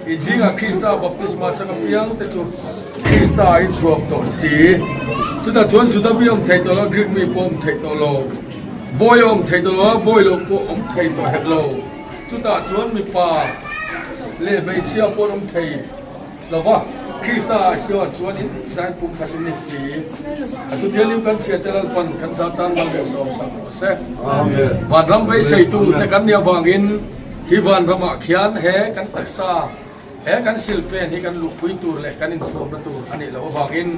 I zingah Krista baptisma chang apiang te chu Krista a inthuam tawh si. Chutah chuan Juda mi awm thei tawh lo, Greek mi pawh awm thei tawh lo, bawi a awm thei tawh lo a, bawi lo pawh awm thei tawh hek lo. Chutah chuan mipa leh hmeichhia pawh an awm thei lo va, Krista ah hian chuan in zain pum khat in ni si. A thuthianghlim kan thiante Lalpan kan za tan mal leh sawmsak rawh se. Vanram beiseitu te kan nih avangin hi vanramah khian he kan taksa, he kan silfen hi kan luhpui tur leh kan inthuamna tur a nih loh avangin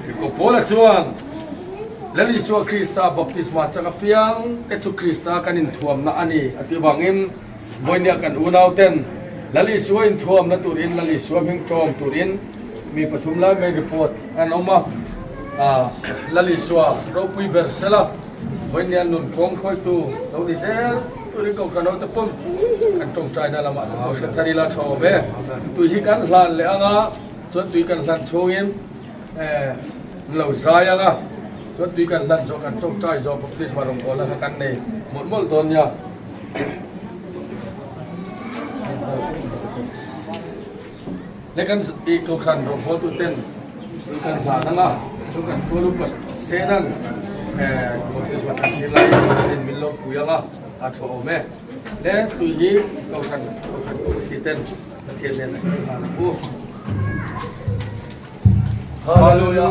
Tirhkoh Paula chuan Lal Isua Krista baptisma chang apiang te chu Krista kan inthuamna a ni a tih avangin vawinia kan unauten Lal Isua inthuamna turin Lal Isua hming tlawm turin mi pathum lai mai report an awm a, Lal Isua ropui ber sela vawinia nun kawng hruaitu lo ni zel turin kohhran ho te pawm kan tawngtaina lamah te pawh hre thar ila tha awm e. Tui hi kan hlan leh anga chuan tui kan hlan chhungin Eh, lo zai ang a, chuan tui kan hlan zawh kan tawngtai zawh baptisma rawngbawlna kha kan nei mawlh mawlh dawn nia. Le kan i kohhran rawngbawltu ten tui kan hlan ang a, chuan kan khualu Senan eh baptisma kan thlir lai in min lo pui ang a, a tha awm e. Le tui hi kohhran kohhran committee ten Pathian nen an hlan ang u. Hallelujah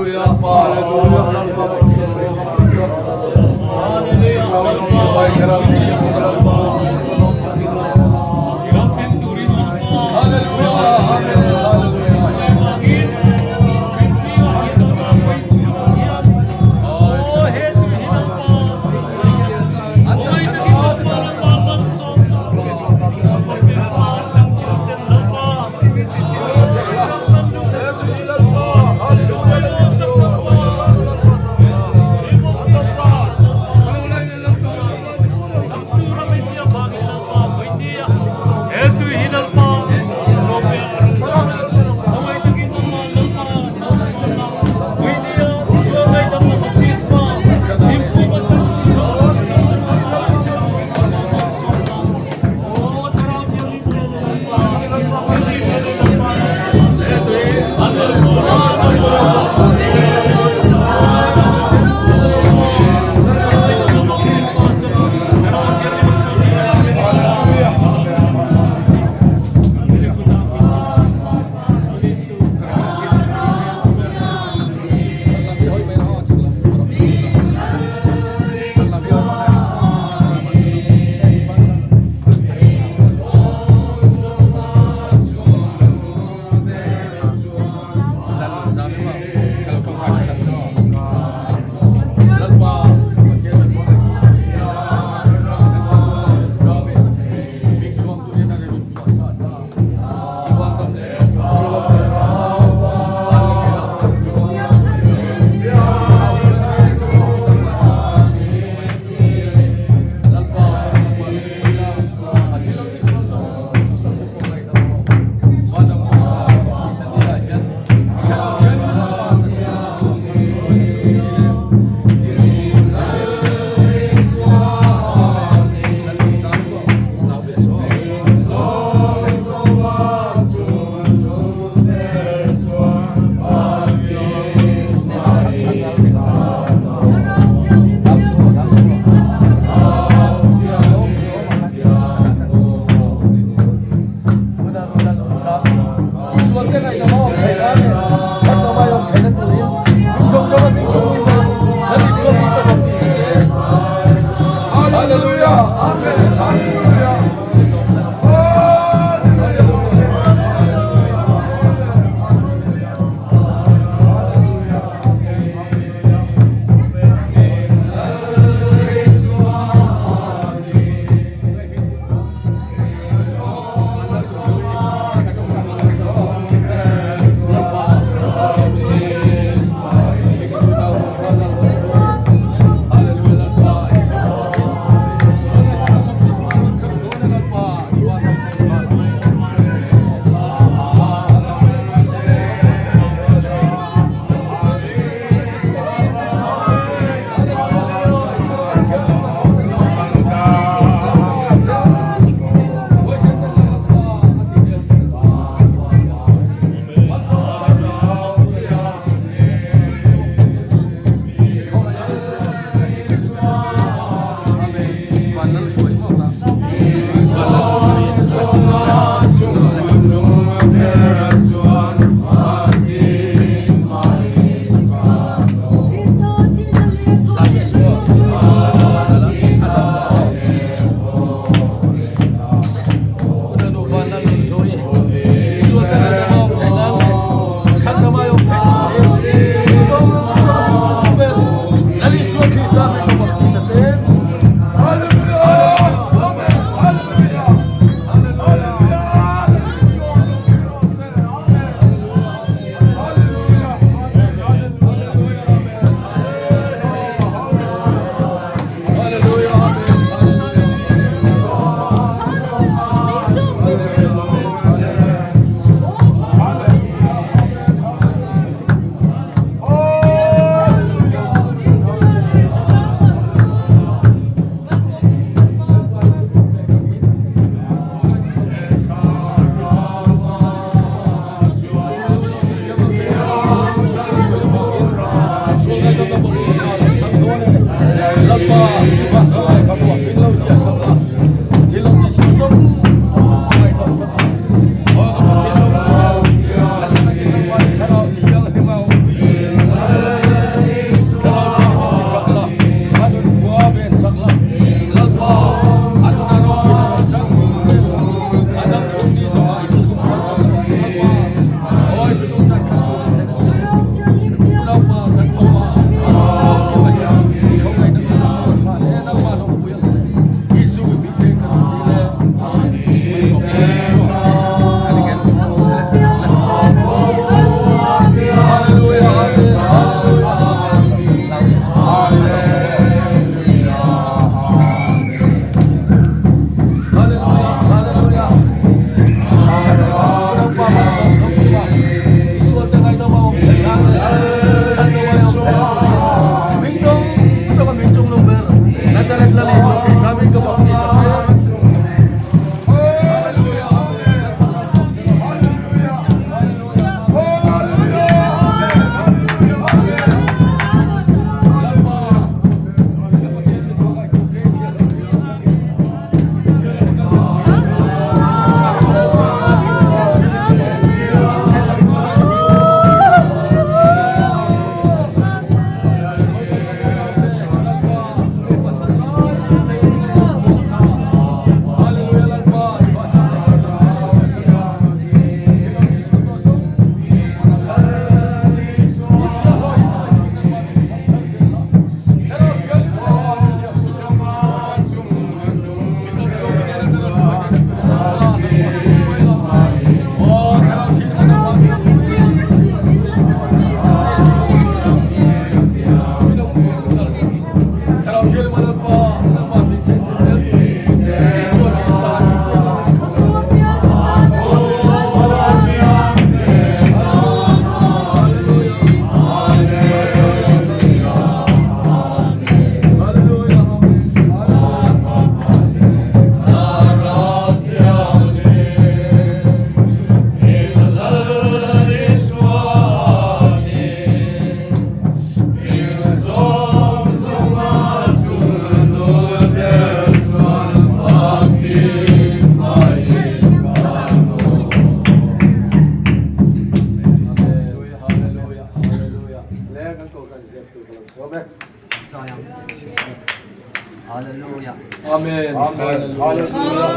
Amen. Amen. Hallelujah.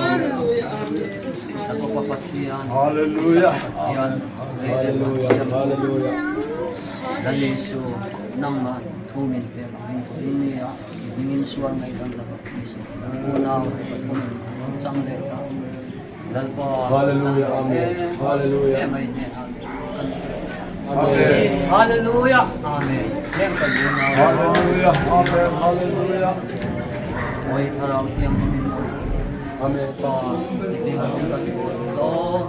Sakopa Pathian, Hallelujah. Pathian, Hallelujah. Hallelujah. Lal Isu, nangmah thu min pek angin vawiin ni a, i hmingin sual ngaihdam la baptism, unau te pathumin an rawn chang leh ta. Lalpa, Hallelujah. Amen. Hallelujah. Emai hnenah kan Amen. Hallelujah. Amen. Heng kan unau. Hallelujah. Amen. Hallelujah. Mawi Thlarau Thianghlimin aw. Amen. Pa, i hming kan bawl dawn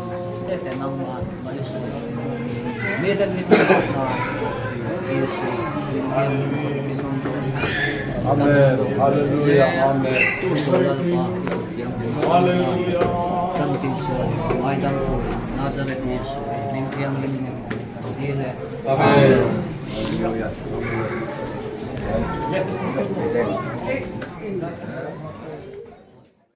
te te nangmah Marisol. Miten min hmuh nan Jesu hming thianghlim Amen. Hallelujah. Amen. Tu tu Lalpa Thianghlim Hallelujah. kan tihsual ngaidam turin Nazareth Jesu hming thianghlim min kan dil e. Amen. Hallelujah.